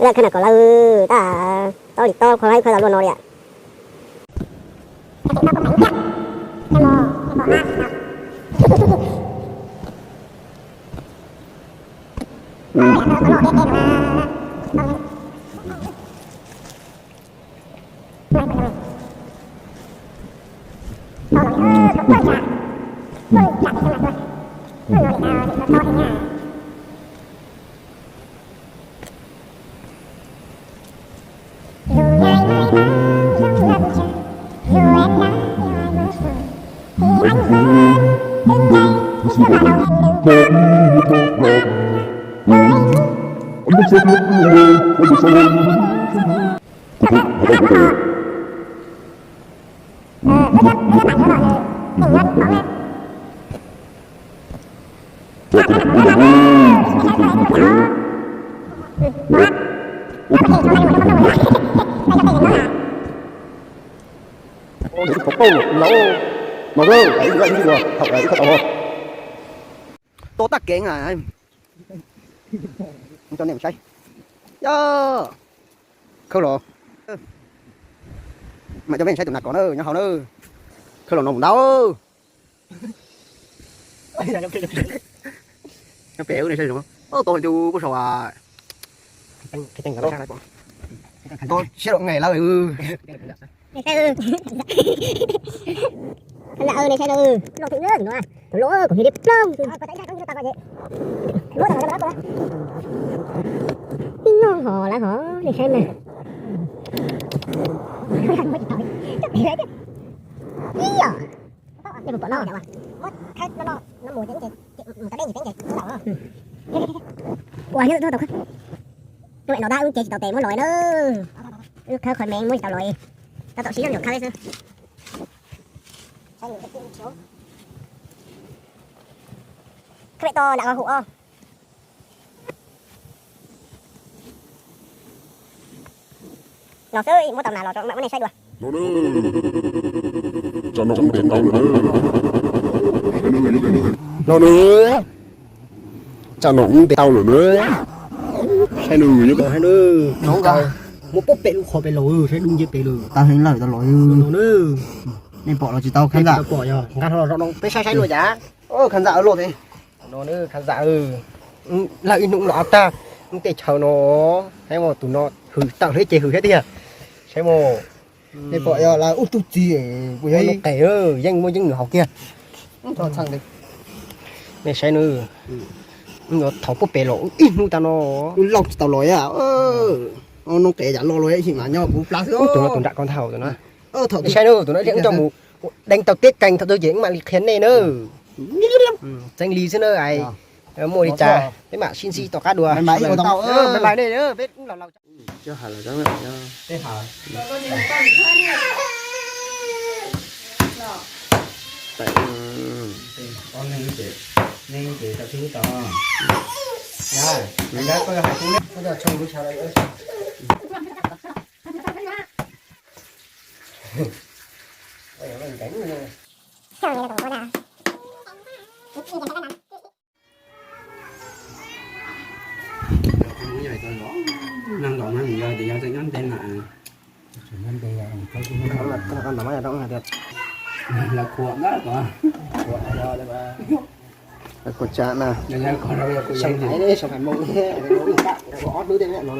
Lawv khawb nas kos lawv tab, tob li tob kho haib kho tau luaj no li. Tuaj tag kev na. Coj nej mus saib. Yog khawb los, mam coj nej saib tus nas kos na, nyob hauv na. Khawb los no mus ntau. Nyob pem ub, nej saib, tau tus kuj sau siab los nqes lawm. Khawb ntawm nej saib no, loj thim no, tus loj kom nws li ploog. Ib no ho lawm ho, nej saib na. Ib yom, nej puas pom no? Ua nyob tau tau, no no ces tsis tau tes muab los na. Wb khawb qhov me muab tsis tau los, tab tom sib zog nyuam khawb xwb. Khawb me to nram qhov hum os. Los xwb, muab tau mas los tso mam muab nej saib dua. Los nws, tsam no ub ntes tau lawm na. Saib nws, muab pub pem lub qhov pem los, saib dub nciab pem lawm. Tau heev lawm tau los. Nej pom los tsis tau khab ntxam? Pom yog nqa los no peb saib saib luaj cas. Khab ntxam los thiab. No khab ntxam, lawv ib hnub los tag, ub tej chaw no, saib mas tus no hwm tawm hwv ces hwm thiab tiag. Saib mas, nej pom yog lawv ub tug txiv, puas yog lub qes, yeej muaj yeej nws haus kiag. Nej saib nws, thaum pub pem los ib hnub tag no, wb laug tsis tau los. Nub qes yam lo los ib sim mas nyob kuv plab xwb. Tus no tus nram ko ntag tus no. Saib nws tus no ib mus deev tau teb kees thaum twg ces wb mam li qhia nej na. Txeeb li xwb na, muaj li cas peb mam sib ntsib tom qab dua. Peb Lawv khuam ntag, khuam tsa na. Soo Hais, Soo Hais Moo, ob hnub tej no.